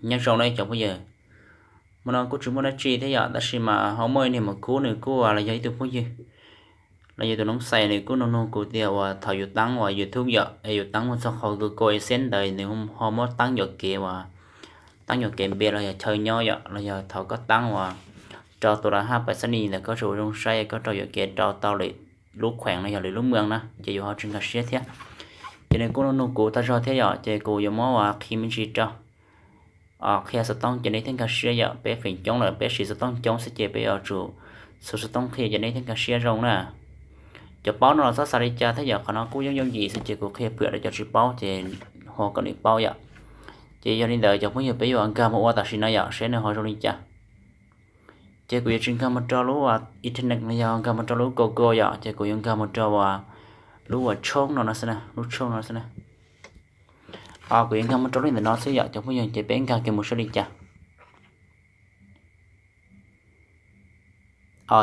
Nyob zoo nawb cov phooj ywg, hmo no kuj tsis muaj dab tsi thiab yom, tab sis mas ho muaj ib niag mus khub nws kuj los yog ib tug phooj ywg, los yog tus noob xais nws kuj nug nug kuv tias uas thaum yus taab uas YouTube yom es yus taab mus txog qhov Google AdSense ntawd nws ho muab taab yuam kev uas taab yuam kev npe los yog chaw nyob yom, los yog thaum koj taab uas rau tus laj haj pais xab nis ntawm koj tsis ua zoo saib koj rau yuam kev rau tau lwm lub khuees los yog lwm lub moos na ces yus ho tsis nkag siab thiab. Ces nws kuj nug nug kuv tag zog thiab yom, ces kuv yuav muab uas qhia me ntsis rau qhia xov tooj ces nej thiaj nkag siab yom. Peb feem coob lawm peb siv xov tooj coob xwb ces peb yuav tsum xu xov tooj qhia ces nej thiaj nkag siab zoo na. Cov paub no los txhob xav li cas thiab yom, qhov no kuj yooj yooj yim xwb ces kuv qhia phwam rau cov tsis paub ces ho kom nws paub yom. Ces yog li ntawd cov phooj ywg peb yuav nkag mus ua tam sim no yom, seb nws ho zoo li cas. Ces kuv yuav tsis nkag mus rau lub internet los yog nkag mus rau lub Google yom, ces kuv yuav nkag mus rau uas lub uas tshoob no no xwb na, lub tshoob no xwb na. Kuv yuav nkag mus rau lub ntawm no xwb yom cov phooj ywg, ces peb nkag kiag mus saib li cas.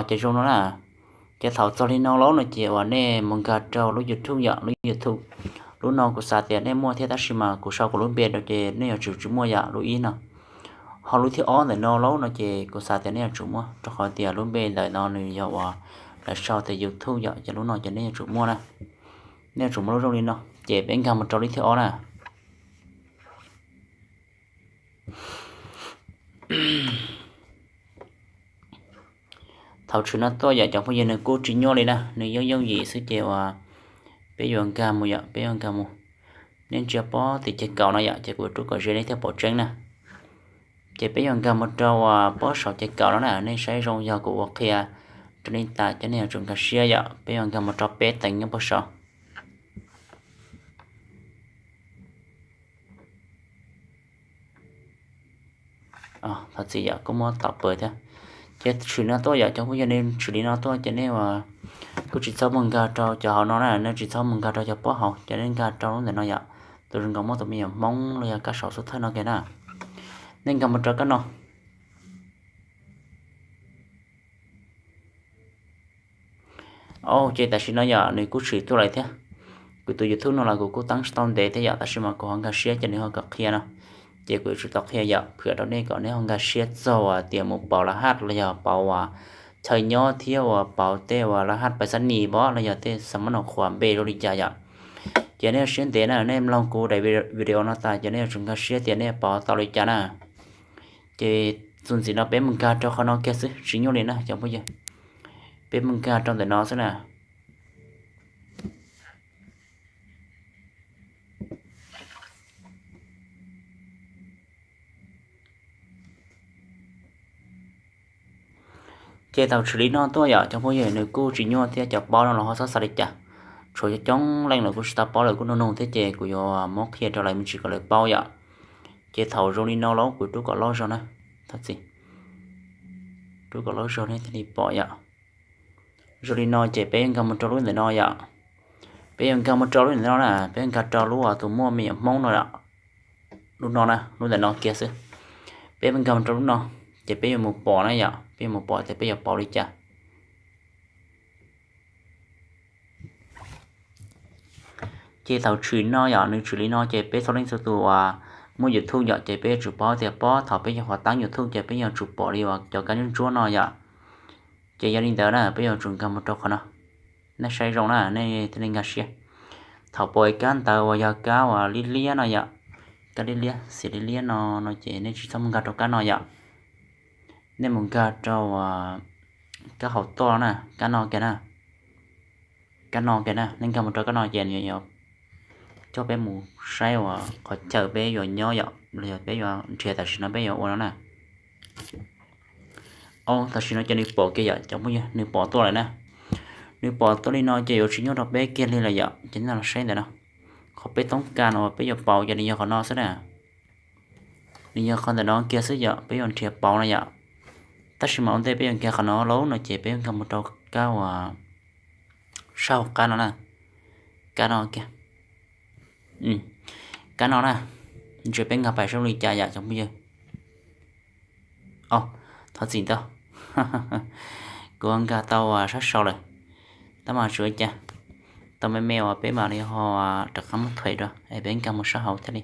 Ces zoo no na. Ces thaum txog li no lawm no ces uas nej mus nkag rau lub YouTube yom, lub YouTube. Lub no kuv xav tias nej muaj thiab tab sis mas kuv sau kuv lub npe rau ces nej yuav tsum tsis muaj yom, lub ib no. Ho lub thib ob ntawm no lawm no ces kuv xav tias nej yuav tsum muaj rau qhov tias lub npe ntawm no nws yog uas lawv sau tias YouTube yom, ces lub no ces nej yuav tsum muaj na. Nej yuav tsum muaj lub zoo li no, ces peb nkag mus rau lub thib ob na. Thaum tshwm no tuaj yom cov phooj ywg, nws kuj tsis nyuaj li na, nws yooj yooj yim xwb ces uas peb yuav nkag mus yom, peb yuav nkag mus. Nej ntsia pob tim ceg kaum no yom, ces kuv rub kom ze nej thiaj pom tseeb na. Ces peb yuav nkag mus rau uas pob saum ceg kaum no na, nej saib zoo yog kuv ua qhia rau nej tas ces nej yuav tsum nkag siab yom, peb yuav nkag mus rau peb teev nyob pob saum. Thov txim yom, kuj muab tom pawg thiab. Ces tshwm no tuaj yom cov phooj ywg, nej tshwm li no tuaj ces nej uas kuj tsis txhob mus nkag rau cov hauv no na, nej tsis txhob mus nkag rau cov pob hauv, ces nej nkag rau lub ntawm no yom, tus zoo nkaus muab tus me nyuam hmoob los yog kab saum xub thawj no kiag na. Nej nkag mus rau kab no. Ces tam sim no yom nws kuj tshwm tuaj lawm thiab. Kuv tus YouTube no los kuv kuj teeb tsis tau ntev thiab yom, tab sis mas kuv ho nkag siab ces nws ho kom qhia no, ces kuv yuav tsum tau qhia yom, phwam rau nej kom nej ho nkag siab txog uas tias mus pauv laj haj los yog pauv uas chaw nyob thiab uas pauv tej uas laj haj pais xab nis pom los yog tej xa mab nau qhuas npe zoo li cas yom. Ces nej siab ntev na, nej mloog kuv daim video no tas ces nej yuav tsum nkag siab tias nej pauv tau li cas na. Ces txuas ntxiv no peb mus nkag rau qhov no kiag xwb, tsis nyuaj li na cov phooj ywg. Peb mus nkag rau ntawm no xwb na. Ces thaum tshwm li no tuaj yom cov phooj ywg, nws kuj tsis nyuaj thiab, cov paub no los ho txhob xav li cas. Tshuav coob coob leej lawm kuj tsis tau paub, lawv kuj nug nug thiab ces kuv yuav muab qhia rau lawv me ntsis kom lawv paub yom. Ces thaum zoo li no los kuv rub kom loj zog na, thov txim, rub kom loj zog nej thiaj li pom yom. Zoo li no ces peb yuav nkag mus rau lub ntawm no yom. Peb yuav nkag mus rau lub ntawm no na, peb yuav nkag rau lub uas tus muaj me nyuam hmoob no yom. Lub no na, lub ntawm no kiag xwb. Peb mus nkag mus rau lub no, ces peb yuav mus pom na yom, peb yuav mus pom tias peb yuav pauv li cas. Ces thaum tshwm no yom, nws tshwm li no ces peb txhua leej txhua tus uas muaj YouTube yom, ces peb yuav tsum paub tias pob thaum peb yog qhov taab YouTube ces peb yuav tsum pom li uas cov kab ntsuab ntsuab no yom. Ces yog li ntawd na peb yuav tsum nkag mus rau qhov no. Nej saib zoo na nej thiaj li nkag siab. Thaum pom kab ntawd uas yog kab uas liab liab no yom, kab liab liab xiav liab liab no, no ces nej tsis txhob mus nkag rau kab no yom. Nej mus nkag rau kab hauv toj na, kab no kiag na. Kab no kiag na, nej nkag mus rau kab no ces nws yuav coj peb mus saib uas qhov chaw peb yuav nyob yom, los yog peb yuav nrhiav tam sim no peb yuav ua no na. Au, tam sim no ces nws pom kiag yom cov phooj ywg, nws pom tuaj lawm na. Nws pom tuaj li no ces yuav tsis nyuaj rau peb kiag li lawm yom, ces nej los saib ntawm no. Qhov peb toob kas no uas peb yuav pauv ces nws yog qhov no xwb na. Nws yog qhov ntawm no kiag xwb yom, peb yuav nrhiav pauv no yom. Tab sis mas ua ntej peb yuav nkag qhov no lauj no ces peb yuav nkag mus rau kab uas sab hauv qab no na. Kab no kiag. Kab no na, ntsia peb nkag pais saib li cas yom cov phooj ywg. Au, thov txim ntau. Kuv nkag tau sab saud lawm, tab mas tsis ua cas, tau me me uas peb mam li ho rov qab muab thuam rau es peb nkag mus sab hauv thiaj li.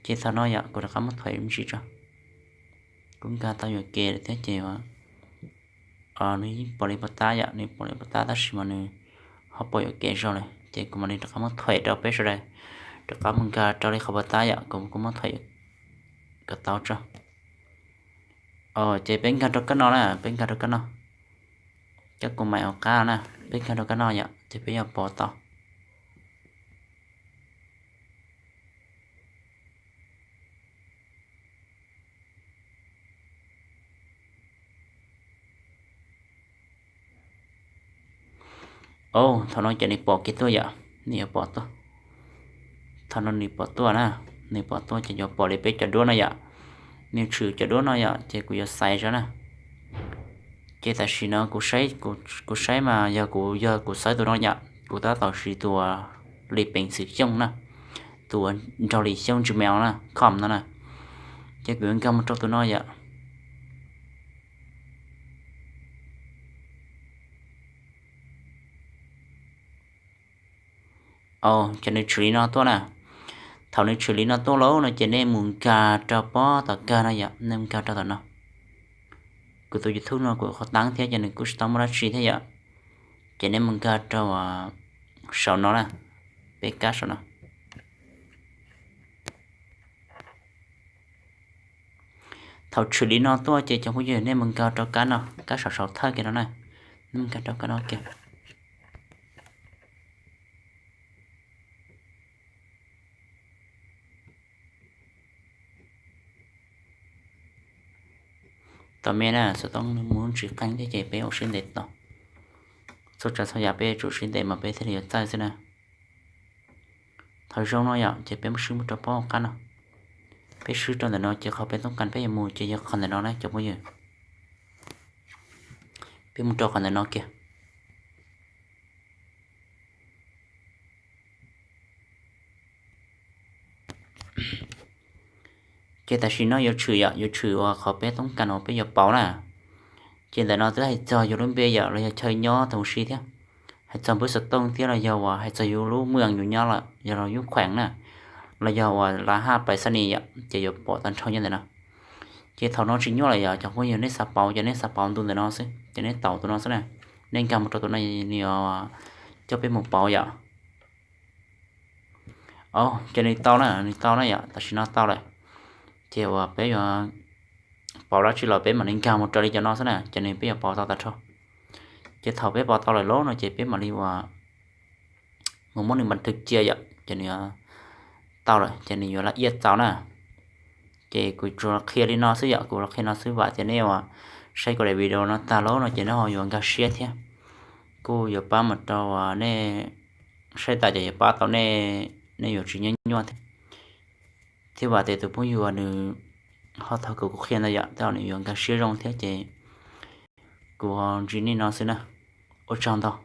Ces thaum no yom, kuv rov qab muab thuam me ntsis tso. Kuv nkag tau yuam kev lawm thiab ces nws yeej pom li pom tab yom, nws pom li pom tab tab sis mas nws ho pom yuam kev zog lawm ces kuv mam li rov qab muab thuam rau peb sawv daws rov qab mus nkag rau li qhov pom tab yom, kuv kuj muab thuam kom tau tso. Ces peb nkag rau kab no na, peb nkag rau kab no. Cov kuv mais hauv qab na, peb nkag rau kab no yom, ces peb yuav pom tau. Au, thaum no ces nws pom kev tuaj yom, nws yuav pom tuaj. Thaum no nws pom tuaj na, nws pom tuaj ces yuav pom li peb cov duab no yom. Nws tshwm cov duab no yom, ces kuv yuav xaiv zog na. Ces tam sim no kuv saib, kuv saib mas yog kuv, yog kuv xaiv tus no yom, kuv tab tom siv tus uas Li Peev Xwm Xyooj na, tus uas nrog Li Xyooj Gmail na, com no na. Ces kuv yuav nkag mus rau tus no yom. Au, ces nws tshwm li no tuaj na. Thaum nws tshwm li no tuaj lauj no ces nej mus nkag rau pob tom kawg no yom, nej mus nkag rau tom no. Kuv tus YouTube no kuv qhov teeb thiab ces nws kuj tsis tau muaj dab tsi thiab yom. Ces nej mus nkag rau saum no na, peb kab saum no. Thaum tshwm li no tuaj ces cov phooj ywg nej mus nkag rau kab no, kab saum saum thawj kiag no na, nej mus nkag rau kab no kiag. Tom me na, xov tooj nws mus tsis qeeb thiab ces peb ua siab ntev tos. Txhua tsav txhua yam peb tsum siab ntev mas peb thiaj li yuav txawj xwb na. Thaum zoo no yom ces peb mus swb mus rau pob hauv qab no. Peb swb rau ntawm no ces qhov peb toob kas peb yuav mus ces yog qhov ntawm no na cov phooj ywg. Peb mus rau qhov ntawm no kiag. Ces tam sim no yuav tshwm yom, yuav tshwm uas qhov peb toob kas uas peb yuav pauv na. Ces ntawm no twb hais txog yus lub npe yom los yog chaw nyob tau si thiab, hais txog npawb xov tooj thiab los yog uas hais txog yus lub mws yus nyob lawm yog los yus khueem na, los yog uas la haj pais xab nis yom, ces yuav pom tag nrho nyob ntawm no. Ces thaum no tsis nyuaj lawm yom cov phooj ywg, nej xav pauv ces nej xav pauv ntu ntawm no xwb, ces nej taus tus no xwb na. Nej nkag mus rau tus no nws yuav coj peb mus pauv yom. Au, ces nws tau na, nws tau na yom, tam sim no tau lawm. Ces uas peb yuav pauv dab tsi los peb mam li nkag mus raws li cov no xwb na, ces nws peb yuav pauv tau tag nrho. Ces thaum peb pauv tau lawm lauj no ces peb mam li uas mus muab nws npas thwv cia yom, ces nws tau lawm ces nws yuav la iaj txaus na. Ces kuv tsuas los qhia li no xwb yom, kuv los qhia no xwb, vam tias nej uas saib kuv daim video no tag lauj no ces nej ho yuav nkag siab thiab, kuj yuav pab mus rau uas nej saib tas ces yuav pab tau nej, nej yuav tsis nyuaj nyuaj thiab. Thiab vam tias tus phooj ywg uas nws ho thov kuv qhia ntawd yom, tej zaum nws yuav nkag siab zoo thiab ces kuv ho ntsib nej no xwb na. Ua tsaug ntau.